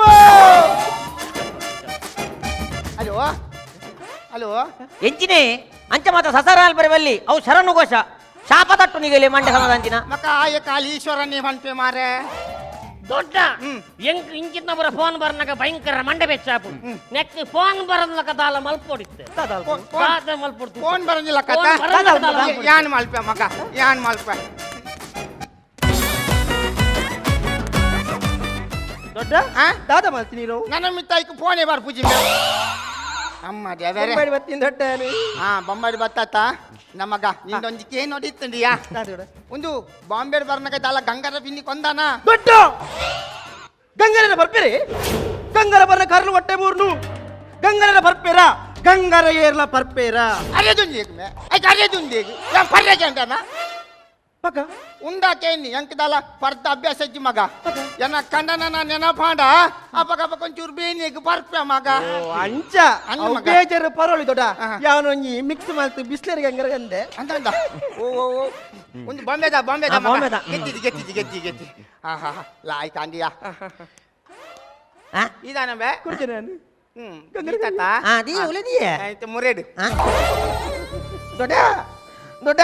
G: Hello hello.
H: ಎಂಚಿನೇ ಅಂಚ ಮಾತ ಸಸರ ಬರವಲ್ಲಿ ಅವು ಶರಣು ಘೋಷ. ಶಾಪ ತಟ್ಟು ನಿಗಲಿ ಮಂಡೆ ಸಮಾಧಾನ
G: ಮಕ ಆಯ ಕಾಲಿ ಈಶ್ವರನೇ ಪನ್ಪೆ ಮಾರೆ
E: ದೊಡ್ಡ ಎಂಕ್ ಇಂಚಿನ ಫೋನ್ ಬರ್ನಗ ಭಯಂಕರ ಮಂಡೆ ಬೆಚ್ಚಾಪು ನೆಕ್ ಫೋನ್ ಬರನ್ಲಕ ದಾಲ ಮಲ್ಪೊಡಿತ್ತೆ ಮಲ್ಪೊಡ್ತು
G: ಫೋನ್ ಬರಂದಿಲ್ಲ ಕಥ ಯಾನ್ ಮಲ್ಪೆ ಮಗ ಯಾನ್ ಮಲ್ಪೆ
F: ದೊಡ್ಡ ದಾದ ಮಲ್ತಿ ನೀರು
G: ನನ್ನ ಮಿತ್ತಾಯ್ಕು ಫೋನೇ ಬಾರ್ ಪೂಜಿ ಅಮ್ಮ ದೇವರೇ
F: ಬೊಂಬಾಡಿ ಬತ್ತೀನಿ ದೊಡ್ಡ
G: ಹಾ ಬೊಂಬಾಡಿ ಬತ್ತಾತ ನಮಗ ನಿಂದೊಂಜಿ ಕೇ ನೋಡಿತ್ತಂಡಿಯಾ ಒಂದು ಬಾಂಬೆ ಬರ್ನಗ ದಾಲ ಗಂಗರ ಬಿನ್ನಿ ಕೊಂದಾನ
F: ದೊಡ್ಡ ಗಂಗರನ ಬರ್ಪೇರಿ ಗಂಗರ ಬರ್ನ ಕರ್ಲು ಹೊಟ್ಟೆ ಮೂರ್ನು ಗಂಗರನ ಬರ್ಪೇರ ಗಂಗರ ಏರ್ಲ ಪರ್ಪೇರ
G: ಅರೆದುಂದಿ ಐಕ್ ಅರೆದುಂದಿ ಯಾನ್ ಪರ್ರೆ ಕೇಂಡನ
F: ಪಕ್ಕ
G: ಉಂಡಾಕೇನಿ ಎಂಕದಾಲ ಪರ್ದ ಅಭ್ಯಾಸ ಇಜ್ಜಿ ಮಗ ಎನ್ನ ಕಂಡನ ನೆನಪಾಂಡ ಅಪಕ ಅಪಕ ಒಂಚೂರು ಬೇನಿಗ್ ಬರ್ಪೆ ಮಗ
F: ಅಂಚ
G: ಅಂದ ಮಗ.
F: ಬೇಜಾರು ಪರೋಳಿ ದೊಡ್ಡ ಯಾವನೊಂಜಿ ಮಿಕ್ಸ್ ಮಾಡ್ತು ಬಿಸ್ಲೇರಿಗೆ ಹಂಗಾರ ಅಂದೆ
G: ಅಂತ ಅಂದ ಓ ಓ ಓ ಒಂದು ಬಾಂಬೆದ ಬಾಂಬೆದ
H: ಆ, ಬಾಂಬೆದ.
G: ಗೆದ್ದಿದ್ದು ಗೆದ್ದಿದ್ದು ಗೆದ್ದಿ ಗೆದ್ದಿ ಹಾ ಹಾ ಲಾಯ್ಕ್ ಅಂದಿಯಾ ಇದಾನ ಬೇ
F: ಕುಡ್ತೇನೆ ನಾನು
G: ಹ್ಮ್ ಗೀತಾತ?
H: ದೀ ಉಳಿದಿಯೇ
G: ಆಯ್ತು ಮುರೇಡು
H: ದೊಡ್ಡ ದೊಡ್ಡ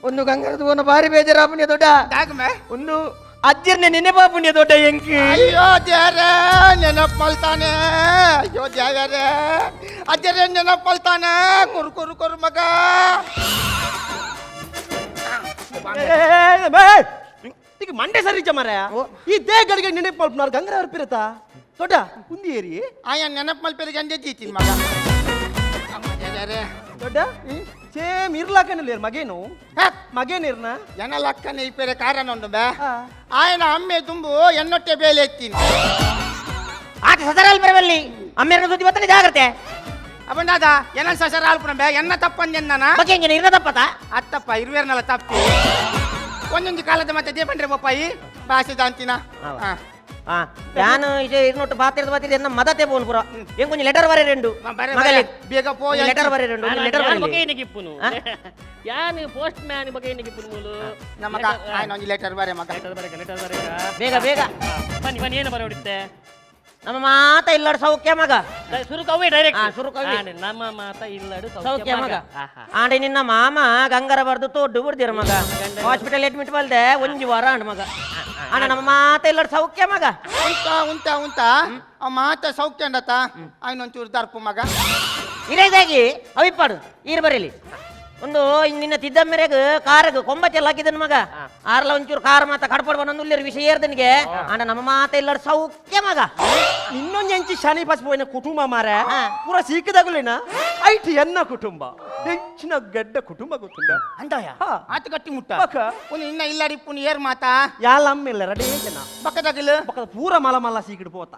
H: ಒಂದು ಗಂಗರದ ಒಂದು ಬಾರಿ ಬೇಜಾರಾಪುಣ್ಯ ದೊಡ್ಡ
G: ದಾಗಮೆ
H: ಒಂದು ಅಜ್ಜಿರ್ನೆ ನೆನೆಪಾಪುಣ್ಯ ದೊಡ್ಡ ಎಂಕಿ
G: ಅಯ್ಯೋ ದೇವ್ರೇ ನೆನಪು ಮಲ್ತಾನೆ ಅಯ್ಯೋ ದೇವರೇ ಅಜ್ಜರೇ ನೆನಪು ಮಲ್ತಾನೆ ಕುರು ಕುರು ಕುರು ಮಗ
F: ಈಗ ಮಂಡೆ ಸರಿ ಮರ ಈ they ಗಡಿಗೆ ನೆನಪು ಮಲ್ಪನಾರು ಗಂಗರ ಬರ್ಪಿರತ ದೊಡ್ಡ ಉಂದಿಯೇರಿ
G: ಆಯ ನೆನಪು ಮಲ್ಪೆರಿಗೆ ಅಂದೆ ಜೀತೀನಿ ಮಗ ಅಮ್ಮ ದೇವರೇ
F: ದೊಡ್ಡ ಸೇಮ್ ಇರ್ಲಾಕನಿಲ್ಲ ಮಗೇನು ಮಗೇನಿರ್ನ
G: ಎನ ಲಕ್ಕನೆ ಇಪ್ಪೆರೆ ಕಾರಣ ಉಂಡು ಬೇ ಆಯನ ಅಮ್ಮೆ ತುಂಬು ಎನ್ನೊಟ್ಟೆ ಬೇಲೆ ಎತ್ತೀನಿ
H: ಆತ ಸದರಲ್ಲಿ ಬರವಲ್ಲಿ ಅಮ್ಮೇರನ ಸುದ್ದಿ ಬತ್ತನೆ ಜಾಗ್ರತೆ
G: ಅವನಾದ ಎನ ಸಸರ ಆಲ್ಪುನ ಬೇ ಎನ್ನ ತಪ್ಪಂದೆನ್ನ
H: ಬಗ್ಗೆ ಹೆಂಗೆ ಇರ್ನ ತಪ್ಪತ
G: ಅತ್ತಪ್ಪ ಇರುವೇರ್ನಲ್ಲ ತಪ್ಪಿ ಒಂದೊಂದು ಕಾಲದ ಮತ್ತೆ ದೇಪಂಡ್ರೆ ಬೊಪ್ಪಾಯಿ ಭಾಷೆ ದಾಂತಿನ
H: ಆ ಯಾನು ಇದು ಇರ್ನೊಟ್ಟು ಬಾತಿರ್ದ ಬಾತಿರ್ದ ಎನ್ನ ಮದತೆ ಬೋನ್ ಪುರ ಏನ್ ಕೊಂಚ ಲೆಟರ್ ಬರೆ ರೆಂಡು
G: ಬರೆ,
H: ಮಗಲೇ
G: ಬೇಗ ಪೋ
H: ಲೆಟರ್ ಬರೆ ರೆಂಡು ಲೆಟರ್ ಬರೆ
E: ಬಗೆ ಗಿಪ್ಪುನು ಯಾನು ಪೋಸ್ಟ್ ಮ್ಯಾನ್ ಬಗೆ ಗಿಪ್ಪುನು ಮೂಲು
G: ನಮಗ ಆಯ್ನ ಒಂಜಿ ಲೆಟರ್ ಬರೆ ಮಗ
E: ಲೆಟರ್ ಬರೆಕ ಲೆಟರ್ ಬರೆಕ
H: ಬೇಗ ಬೇಗ
E: ಬನ್ನಿ ಬನ್ನಿ ಏನು ಬರೆ ಹೊಡಿತೆ
H: ನಮ್ಮ ಮಾತ ಇಲ್ಲಡ್ ಸೌಖ್ಯ ಮಗ
E: ಸುರುಕವೇ ಡೈರೆಕ್ಟ್
H: ಸುರುಕವೇ.
E: ನಮ್ಮ ಮಾತ ಇಲ್ಲಡು
H: ಸೌಖ್ಯ ಮಗ ಆಂಡೆ ನಿನ್ನ ಮಾಮ ಗಂಗರ ಬರ್ದು ತೋಡ್ಡು ಬಿಡ್ದಿರ ಮಗ ಹಾಸ್ಪಿಟಲ್ ಅಡ್ಮಿಟ್ ಬಲ್ದೆ ಒಂಜಿ ವಾರ ಅಂಡ್ ಮಗ ಅಣ್ಣ ನಮ್ಮ ಮಾತ ಇಲ್ಲಡ್ ಸೌಖ್ಯ ಮಗ
G: ಉಂಟ ಉಂಟ ಉಂಟ ಆ ಮಾತ ಸೌಖ್ಯ ಅಂಡತ ಆಯ್ನೊಂಚೂರು ದರ್ಪು ಮಗ
H: ಇರೇದಾಗಿ ಅವಿಪಾಡು ಈರ್ ಬರೀಲಿ ಒಂದು ನಿನ್ನ ತಿದ್ದ ಮೇರೆಗ್ ಕಾರಗ್ ಕೊಂಬತ್ತೆಲ್ಲ ಹಾಕಿದನ್ ಮಗ ಆರ್ಲ ಒಂಚೂರು ಕಾರ್ ಮಾತ ಕಡ್ಪಡ್ ಬಂದು ವಿಷಯ ಏರ್ದನಿಗೆ ಅಣ್ಣ ನಮ್ಮ ಮಾತ ಇಲ್ಲಡ್ ಸೌಖ್ಯ ಮಗ
F: ಇನ್ನೊಂದು ಎಂಚಿ ಶನಿ ಪಾಸ್ ಪೋಯಿನ ಕುಟುಂಬ ಮಾರ ಪೂರ ಸೀಕದಾಗುಲೇನ ಐಟ್ ಎನ್ನ ಕುಟುಂಬ ಹೆಚ್ಚಿನ ಗಡ್ಡ ಕುಟುಂಬ ಗೊತ್ತುಂಡ
G: ಅಂದಾಯ ಆತ ಗಟ್ಟಿ ಮುಟ್ಟ
F: ಬಕ.
G: ಒಂದು ಇನ್ನ ಇಲ್ಲಡಿಪ್ಪುನು ಏರ್ ಮಾತಾ
F: ಯಾಲ ಅಮ್ಮಿಲ್ಲ ರೆಡಿ ಜನ
G: ಬಕ್ಕದಾಗಿಲ್ಲ
F: ಬಕ್ಕದ ಪೂರ ಮಲ ಮಲ ಸೀಕಿಡ್ ಪೋತ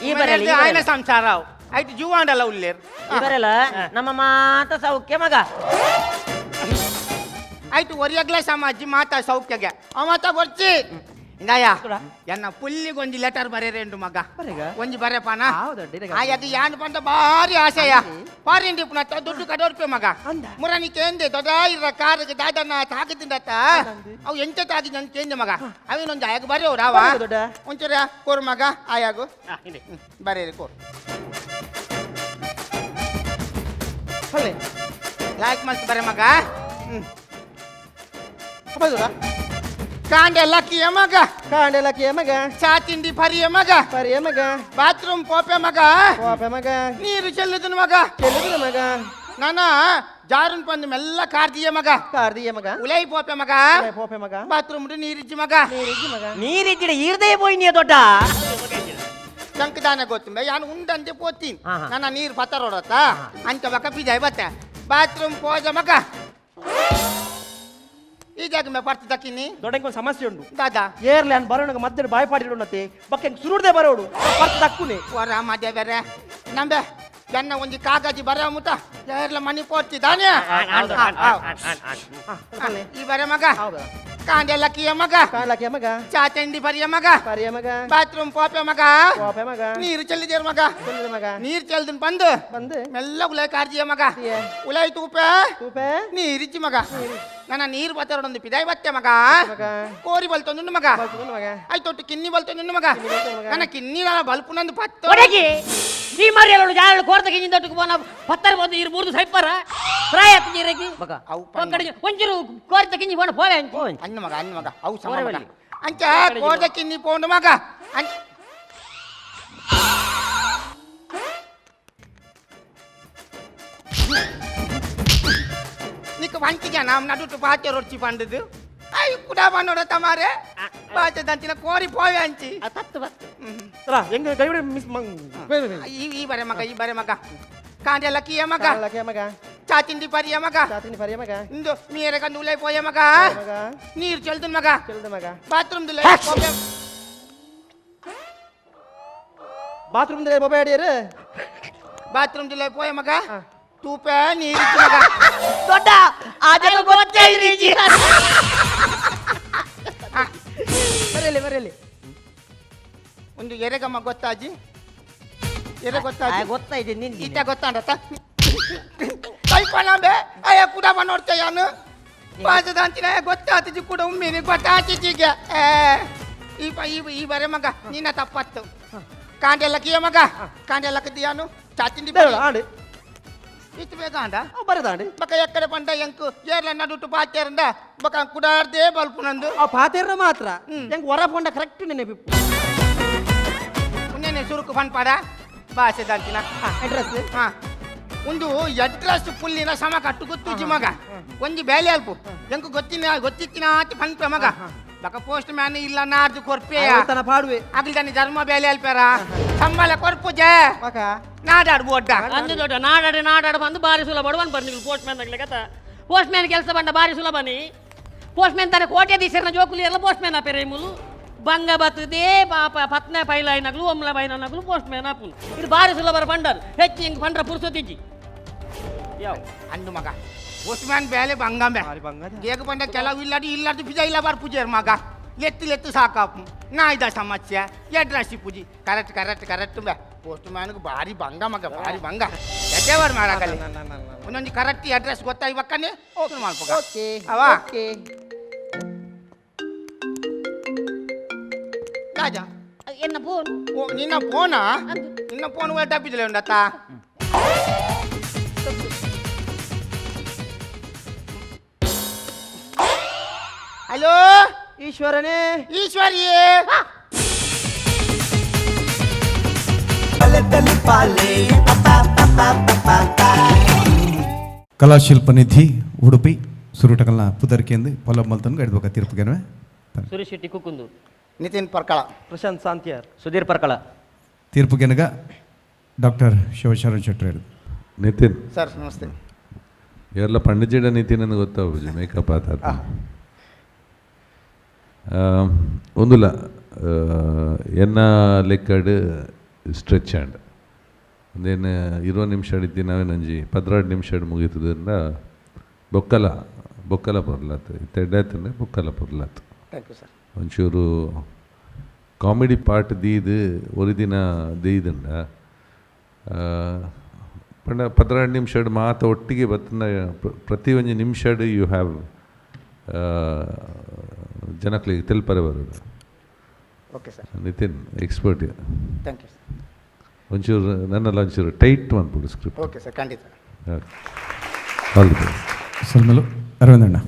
H: ಈ ಬರಲಿ
G: ಆಯ್ನ ಸಂಸಾರ ಆಯ್ತು ಜೀವಾಂಡಲ್ಲ ಉಲ್ಲೇರ್
H: ಈ ಬರಲ್ಲ ನಮ್ಮ ಮಾತ ಸೌಖ್ಯ ಮಗ
G: ಆಯ್ತು ಒರಿಯಗ್ಲ ಸಮಾಜಿ ಮಾತಾ ಸೌಖ್ಯಗೆ ಅವ ಮಾತಾ ಬರ್ಚಿ ಇಂದಾಯ ಎನ್ನ ಪುಲ್ಲಿಗೊಂಜಿ ಲೆಟರ್ ಬರೆರೇಂಡು ಮಗ ಒಂಜಿ ಬರೆಪಾನ ಆಯದು ಯಾನ್ ಪಂಡ ಭಾರಿ ಆಶಯ ಪಾರಿಂಡಿ ಪುನತ್ತ ದುಡ್ಡು ಕಡೋರ್ಪೆ ಮಗ ಮುರನಿ ಕೇಂದೆ ದೊಡ್ಡ ಇರ ಕಾರಿಗೆ ದಾದನ್ನ ತಾಕದಿಂಡತ್ತ ಅವು ಎಂತ ತಾಗಿ ನನ್ ಕೇಂದೆ ಮಗ ಅವಿನೊಂದು ಆಯಾಗ ಬರೆಯವ್ರ ಅವ ಒಂಚೂರ ಕೋರು ಮಗ ಆಯಾಗು ಬರೇರಿ ಕೋರು ಲಾಯ್ಕ್ ಮಲ್ತ್ ಬರೆ ಮಗ ಕಾಂಡೆ ಲಕ್ಕಿಯ ಮಗ
F: ಕಾಂಡೆ ಲಕ್ಕಿಯ ಮಗ
G: ಚಾ ತಿಂಡಿ ಪರಿಯ ಮಗ
F: ಪರಿಯ ಮಗ
G: ಬಾತ್ರೂಮ್ ಪೋಪೆ ಮಗ
F: ಪೋಪೆ ಮಗ
G: ನೀರು ಚೆಲ್ಲುದನ ಮಗ
F: ಚೆಲ್ಲುದನ ಮಗ
G: ನಾನ ಜಾರುನ್ ಪಂದು ಮೆಲ್ಲ ಕಾರ್ದಿಯ ಮಗ
F: ಕಾರ್ದಿಯ ಮಗ
G: ಉಲೈ ಪೋಪೆ ಮಗ
F: ಉಲೈ ಪೋಪೆ ಮಗ
G: ಬಾತ್ರೂಮ್ ನೀರಿಜ್ಜಿ ಮಗ
F: ನೀರಿಜ್ಜಿ ಮಗ
H: ನೀರಿಜ್ಜಿಡ ಈರ್ದೇ ಪೋಯಿ ನೀ ದೊಡ್ಡ
G: ಶಂಕದಾನ ಗೊತ್ತುಂಬೆ ಯಾನು ಉಂಡಂತೆ ಪೋತೀನಿ ನನ್ನ ನೀರು ಪತ್ತರೋಡತ್ತ ಅಂಚ ಬಕ ಪಿಜಾಯ್ ಬತ್ತೆ ಬಾತ್ರೂಮ್ ಪೋಜ ಮಗ ಈ ಜಾಗ ಮೇ ಪರ್ತಿ ದಕ್ಕಿನಿ
F: ದೊಡ್ಡ ಒಂದು ಸಮಸ್ಯೆ ಉಂಟು
G: ದಾದಾ
F: ಏರ್ಲೆ ಅನ್ ಬರೋಣ ಮಧ್ಯ ಬಾಯಿ ಪಾಡಿಡೋಣತೆ ಬಕ್ಕ ಸುರುಡ್ದೆ ಬರೋಡು ಪರ್ತ ದಕ್ಕುನೆ
G: ವರ ಮಧ್ಯ ಬೇರೆ ನಂಬೆ ಎನ್ನ ಒಂಜಿ ಕಾಗಜಿ ಬರ ಮುಟ ಏರ್ಲ ಮನಿ ಪೋರ್ತಿ ದಾನೆ ಈ ಬರೆ ಮಗ ಕಾಂಡೆ ಲಕ್ಕಿಯ ಮಗ
F: ಲಕ್ಕಿಯ ಮಗ
G: ಚಾ ತಿಂಡಿ ಪರಿಯ ಮಗ
F: ಪರಿಯ ಮಗ
G: ಬಾತ್ರೂಮ್ ಪೋಪೆ ಮಗ
F: ಪೋಪೆ ಮಗ
G: ನೀರು ಚೆಲ್ಲಿದೇರ್ ಮಗ
F: ಚೆಲ್ಲಿದ ಮಗ
G: ನೀರು ಚೆಲ್ದನ್ ಬಂದು
F: ಬಂದು
G: ಮೆಲ್ಲ ಉಲೈ ಕಾರ್ಜಿಯ ಮಗ ಉಲೈ ತೂಪೆ
F: ತೂಪೆ
G: ನೀರಿಜ್ಜಿ ಮಗ ನನ್ನ ನೀರು ಬತ್ತರೊಂದು ಪಿದಾಯಿ ಬತ್ತೆ ಮಗ. ಕೋರಿ ಬಲ್ತೊಂದು ಮಗ. ಆಯ್ತೊಟ್ಟು ಕಿನ್ನಿ ಬಲ್ತೊಂದು ಮಗ. ನನ್ನ ಕಿನ್ನಿ ಬಲ್ಪುನಂದು ಪತ್ತ
E: ಒಡಗಿ ಈ ಮರಿ ಎಲ್ಲಳು ಜಾಳು ಕೋರ್ತ ಕಿಂಜಿನ ದೊಡ್ಡ ಬೋನ ಪತ್ತರ ಬಂದು ಇರು ಮೂರ್ದು ಸೈಪರ ಪ್ರಾಯ ನೀರಗಿ
H: ಮಗ
G: ಅವು
E: ಕಡೆಗೆ ಒಂಚೂರು ಕೋರ್ತ ಕಿಂಜಿ ಬೋಣ ಪೋವೆ ಅಂಚು
G: ಅನ್ನ ಮಗ ಅನ್ನ ಮಗ ಅವು ಸಮ ಮಗ. ಅಂಚ ಕೋರ್ದ ಕಿನ್ನಿ ಪೋಂಡು ಮಗ. ನಿಕ್ಕ ವಂಚಿಗೆ ನಮ್ಮ ನಡುಟು ಪಾಚೆ ರೊಚ್ಚಿ ಪಂಡದು I ಕುಡ ಬಂದೋಡ ತಮಾರೆ ಪಾಚೆ ದಂಚಿನ ಕೋರಿ ಪೋವೆ ಅಂಚಿ.
E: ತತ್ತು ಬತ್ತು
F: ಹೆಂಗ ಕೈ ಮಿಸ್
G: ಈ ಈ ಬರೆ ಮಗ ಈ ಬರೆ ಮಗ ಕಾಂಡೆಲ್ಲ ಕಿಯ ಮಗ
F: ಮಗ
G: ಚಾ ತಿಂಡಿ ಪರಿಯ ಮಗ
F: ಚಾ ತಿಂಡಿ ಪರಿಯ ಮಗ
G: ಇಂದು ನೀರ ಕಂದು ಉಲೈ ಪೋಯ ಮಗ ನೀರು ಚೆಲ್ದು ಮಗ
F: ಚೆಲ್ದು ಮಗ
G: ಬಾತ್ರೂಮ್ ದುಲೈ
F: ಬಾತ್ರೂಮ್ ದುಲೈ ಮೊಬೈಲ್ ಅಡಿಯರು
G: ಬಾತ್ರೂಮ್ ದುಲೈ ಪೋಯ ಮಗ ತೂಪೆ ನೀರು ಮಗ
H: ದೊಡ್ಡ ಆದ್ರೆ ಗೊತ್ತೇ ಇರ್ಲಿ.
F: ಬರಲಿ ಬರಲಿ
G: ಒಂದು ಎರೆಗಮ್ಮ ಗೊತ್ತಾಜಿ ಎರೆ ಗೊತ್ತಾಜಿ
H: ಗೊತ್ತಾಯ್ತು ನಿನ್ಗೆ
G: ಈತ ಗೊತ್ತಾಂಡತ ಕೈಪಣಂಬೆ ಅಯ್ಯ ಕೂಡ ನೋಡ್ತೇಯಾನು ಪಾಚದಂತಿನ ಗೊತ್ತಾತಿಜಿ ಕೂಡ ಉಮ್ಮಿನಿ ಗೊತ್ತಾತಿಜಿಗೆ. ಈ ಈ ಬರೆ ಮಗ ನಿನ್ನ ತಪ್ಪತ್ತು ಕಾಂಡೆಲ್ಲ ಕಿಯ ಮಗ ಕಾಂಡೆಲ್ಲ ಕದಿಯಾನು ಚಾತಿಂಡಿ
F: ಆಂಡಿ
G: ಇತ್ತು ಬೇಗ ಅಂಡ
F: ಬರದಾಂಡಿ
G: ಬಕ ಎಕ್ಕಡೆ ಪಂಡ ಎಂಕು ಏರ್ಲ ನಡುಟು ಪಾತೇರಂಡ ಬಕ ಕುಡಾರ್ದೇ ಬಲ್ಪುನಂದು
F: ಆ ಪಾತೇರ ಮಾತ್ರ ಹೆಂಗ್ ಹೊರ ಪಂಡ ಕರೆಕ್ಟ್ ನೆನಪು
G: ಉನ್ನೇನೆ ಸುರುಕು ಪನ್ಪಾಡ ಭಾಷೆ ದಂತಿನ
F: ಅಡ್ರೆಸ್
G: ಹಾ ಒಂದು ಅಡ್ರೆಸ್ ಪುಲ್ಲಿನ ಸಮ ಕಟ್ಟು ಗೊತ್ತುಜಿ ಮಗ ಒಂಜಿ ಬೇಲೆ ಅಲ್ಪ ಎಂಕು ಗೊತ್ತಿನ ಗೊತ್ತಿತ್ತಿನ ಆತಿ ಪನ್ಪೆ ಮಗ ಬಕ ಪೋಸ್ಟ್ ಮ್ಯಾನ್ ಇಲ್ಲ ನಾರ್ದು ಕೊರ್ಪೆ
F: ತನ ಪಾಡುವೆ
G: ಅಗ್ಲಿ ಧರ್ಮ ಬೇಲೆ ಅಲ್ಪೇರ ಸಂಬಳ ಕೊರ್ಪುಜೆ
F: ಮಗ
G: ನಾಡಾಡ್ ಬೋಡ್ಡ
E: ಅಂದು ದೊಡ್ಡ ನಾಡಾಡಿ ನಾಡಾಡು ಬಂದು ಬಾರಿ ಸುಲಭ ಬಡವನ್ ಬರ್ನಿ ಪೋಸ್ಟ್ ಮ್ಯಾನ್ ಆಗ್ಲಿ ಕಥ ಪೋಸ್ಟ್ ಮ್ಯಾನ್ ಕೆಲಸ ಬಂಡ ಬಾರಿ ಸುಲಭನಿ ಪೋಸ್ಟ್ ಮ್ಯಾನ್ ತಾನೆ ಕೋಟ್ಯಾಧೀಶರನ ಜೋಕುಲಿ ಎಲ್ಲ ಪೋಸ್ಟ್ ಮ್ಯಾನ್ ಆಪೇರೆ ಮುಲು ಬಂಗ ಬತ್ತದೇ ಪಾಪ ಪತ್ನ ಪೈಲಾಯಿನಗ್ಲು ಒಮ್ಲ ಬೈನಗ್ಲು ಪೋಸ್ಟ್ ಮ್ಯಾನ್ ಆಪುನು ಇದು ಬಾರಿ ಸುಲಭರ ಪಂಡರ್ ಹೆಚ್ಚು ಹಿಂಗೆ ಪಂಡ್ರ ಪುರ್ಸೊತ್ತಿಜ್ಜಿ ಯಾವ
G: ಅಂದು ಮಗ ಪೋಸ್ಟ್ ಮ್ಯಾನ್ ಬೇಲೆ ಬಂಗಂಬೆ ಗೇಗ ಬಂಡ ಕೆಲವು ಇಲ್ಲಾಡಿ ಇಲ್ಲಾಡಿ ಬಿಜ ಇಲ್ಲ ಬಾರ್ ಪೂಜೆರ್ ಮಗ ಲೆತ್ತು ಲೆತ್ತು ಸಾಕಾಪು ನಾ ಇದ ಸಮಸ್ಯೆ ಎಡ್ರಾಸಿ ಪೂಜಿ correct correct correct ಬೇ ಪೋಸ್ಟ್ ಮ್ಯಾನ್ಗೆ ಭಾರಿ ಬಂಗ ಮಗ ಭಾರಿ ಬಂಗ ಎಡ್ಡೆವಾರ್ ಮಾಡಾಕಲ್ಲಿ ಒಂದೊಂದು ಕರೆಕ್ಟ್ ಅಡ್ರೆಸ್ ಗೊತ್ತಾಗಿ ಬಕ್ಕನೆ ಓಕೆ ಮಾಡ್ಬೋಗ ಅವಾ ರಾಜ
E: ಎನ್ನ ಫೋನ್
G: ಓ ನಿನ್ನ ಫೋನಾ ನಿನ್ನ ಫೋನ್ ಡಬ್ಬಿದಿಲ್ಲ ಉಂಡತ್ತ ಹಲೋ
F: ಈಶ್ವರನೇ
G: ಈಶ್ವರಿಯೇ
C: ಕಲಾಶಿಲ್ಪ ನಿಧಿ ಉಡುಪಿ ಸುರುಟಕಲ್ನ ಪುದರ್ಕೆಂದು ಪೊಲ ಮಲ್ತನ್ಗೆ ಎಡ್ಬೇಕ ತೀರ್ಪುಗೆನವೆ
E: ಸುರೇಶ್ ಶೆಟ್ಟಿ ಕುಕ್ಕುಂದು
G: ನಿತಿನ್ ಪರ್ಕಳ
F: ಪ್ರಶಾಂತ್ ಸಾಂತಿಯಾರ್
H: ಸುಧೀರ್ ಪರ್ಕಳ
C: ತೀರ್ಪುಗೆನಗ ಡಾಕ್ಟರ್ ಶಿವಶರಣ ಶೆಟ್ಟರ್ ಹೇಳಿ.
I: ನಿತಿನ್
G: ಸರ್ ನಮಸ್ತೆ.
I: ಎಲ್ಲ ಪಂಡಿಜಿಡ ನಿತಿನ್ ಅಂತ ಗೊತ್ತಾಗುಜಿ ಮೇಕಪ್ ಆತ ಒಂದುಲ ಎನ್ನ ಲೆಕ್ಕಡ್ ಸ್ಟ್ರೆಚ್ ಆ್ಯಂಡ್ ಒಂದೇನು 20 ನಿಮಿಷ ಅಡಿತಿ ನಾವೇನಂಜಿ 12 ನಿಮಿಷ ಮುಗೀತದ್ರಿಂದ ಬೊಕ್ಕಲ ಬೊಕ್ಕಲ ಪೊರ್ಲಾತ್ ತೆಡ್ಡಾಯ್ತಂದ್ರೆ ಬೊಕ್ಕಲ ಪೊರ್ಲಾತ್.
G: Thank you sir.
I: ಒಂಚೂರು ಕಾಮಿಡಿ ಪಾರ್ಟ್ ದೀದು ಒರಿದಿನ ದೀದಂಡ ಪಂಡ 12 ನಿಮಿಷ ಮಾತ ಒಟ್ಟಿಗೆ ಬತ್ತನ ಪ್ರತಿ ಒಂಜಿ ನಿಮಿಷ you have ಜನಕ್ಲಿಗೆ ತೆಲ್ಪರೆ ಬರೋದು.
G: Okay sir.
I: Nitin expert.
G: Thank you sir.
I: ಒಂಚೂರು ನನ್ನೆಲ್ಲ ಒಂಚೂರು ಟೈಟ್ ಮಾಡ್ಬಿಡು script.
G: Okay sir, ಖಂಡಿತ.
I: All the best.
C: ಸಲ್ಮಲು ಅರವಿಂದಣ್ಣ.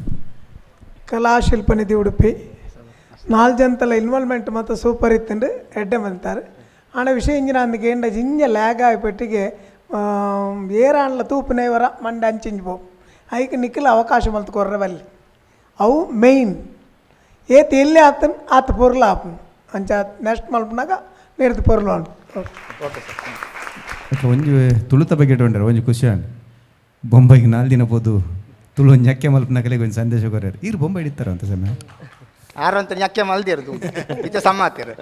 J: ಕಲಾಶಿಲ್ಪ ನಿಧಿ ಉಡುಪಿ ನಾಲ್ ಜನತಲ ಇನ್ವಾಲ್ವ್ಮೆಂಟ್ ಮತ್ತು ಸೂಪರ್ ಇತ್ತಂಡು ಎಡ್ಡೆ ಬಂತಾರೆ. ಆಣ ವಿಷಯ ಇಂಜಿನ ಅಂದಕ್ಕೆ ಏಂಡ ಜಿಂಜ ಲ್ಯಾಗ್ ಆಗಿ ಏರಾಣ್ಲ ತೂಪುನೇವರ ಮಂಡೆ ಅಂಚಿಂಜ್ ಪೋ ಐಕ್ ನಿಖಿಲ ಅವಕಾಶ ಮಲ್ತು ಕೊರ್ರವಲ್ಲಿ ಅವು ಮೇಯ್ನ್ ಏತ್ ಎಲ್ಲಿ ಆತನ್ ಆತ ಪೊರ್ಲ ಆಪನ್ ಅಂಚ ನೆಕ್ಸ್ಟ್ ಮಲ್ಪನಾಗ ನೀರ್ದು ಪೊರ್ಲು ಉಂಟು.
G: Okay sir.
C: ಒಂಜಿ ತುಳುತ ಬಗ್ಗೆ ಇಟ್ಕೊಂಡ್ರೆ ಒಂಜಿ ಖುಷಿ ಆಂಡ್ ಬೊಂಬೈಗೆ 4 ದಿನ ಪೋದು ತುಳು ಒಂಜಿ ಅಕ್ಕೆ ಮಲ್ಪನಕಲೆಗೆ ಒಂಜಿ ಸಂದೇಶ ಕೊರ್ಯಾರು ಈರು ಬೊಂಬೈ ಹಿಡಿತಾರ ಅಂತ ಸಮಯ
G: ಆರು ಅಂತ ಅಕ್ಕೆ ಮಲ್ದಿರೋದು ಇತ್ತ ಸಮಾತಿರು.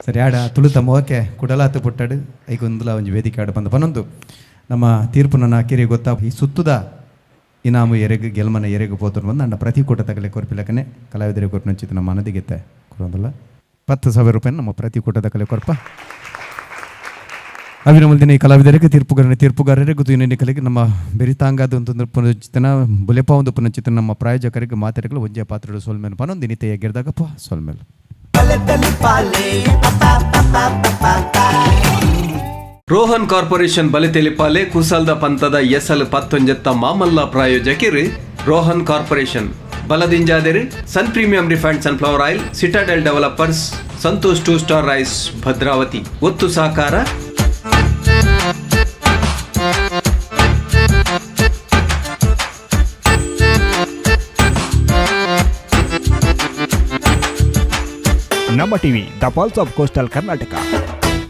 C: ಸರಿ ಆಡ ತುಳುತ ಮೋಕೆ ಕುಡಲಾತು ಪುಟ್ಟಾಡು ಐಕೊಂದುಲ ಒಂಜಿ ವೇದಿಕೆ ಆಡು ಬಂದ ಪನೊಂದು ನಮ್ಮ ತೀರ್ಪು ನನ್ನ ಕಿರಿ ಗೊತ್ತಾ ಈ ಸುತ್ತುದ ಇನಾಮು ಎರೆಗು ಗೆಲ್ಮನ ಎರೆಗು ಪೋತುನು ಬಂದು ನನ್ನ ಪ್ರತಿ ಕೂಟ ತಗಲೆ ಕೊರ್ಪಿಲಕನೆ ಕಲಾವಿದರಿಗೆ ಕೊರ್ಪಿನಂಚಿತ್ತು ನಮ್ಮ ಮನದಿಗೆತ್ತೆ ಕೊರೊಂದಲ್ಲ 10,000 ರೂಪಾಯಿ ನಮ್ಮ ಪ್ರತಿ ಕೂಟದ ಕಲೆ ಕೊರ್ಪ. ಅಭಿನಮಲ್ದಿನ ಈ ಕಲಾವಿದರಿಗೆ, ತೀರ್ಪುಗಾರನ ತೀರ್ಪುಗಾರರಿಗೆ, ತುಯಿನ ನಮ್ಮ ಬೆರಿತಾಂಗಾದ ಒಂದು ಪುನಚಿತನ ಬುಲೆಪ ಒಂದು ಪುನಚಿತನ ನಮ್ಮ ಪ್ರಾಯೋಜಕರಿಗೆ ಮಾತೆರೆಗಳು ಒಂಜೆ ಪಾತ್ರಗಳು ಸೋಲ್ಮೇಲೆ ಪನೊಂದು ನಿತೆಯ ಗೆರ್ದಾಗಪ್ಪ ಸೋಲ್ಮೇಲೆ.
D: ರೋಹನ್ ಕಾರ್ಪೊರೇಷನ್ ಬಲಿತೆಲಿಪಾಲೆ ಕುಸಲ್ದ ಪಂತದ ಎಸಲ್ ಪತ್ತೊಂಜೆತ್ತ ಮಾಮಲ್ಲ ಪ್ರಾಯೋಜಕಿರು ರೋಹನ್ ಕಾರ್ಪೊರೇಷನ್ ಬಲದಿಂಜಾದಿರು Sun Premium refined sunflower oil, Citadel developers, Santosh two star rice, Bhadravati ಒತ್ತು ಸಹಕಾರ.
K: Namma TV, the pulse of coastal Karnataka.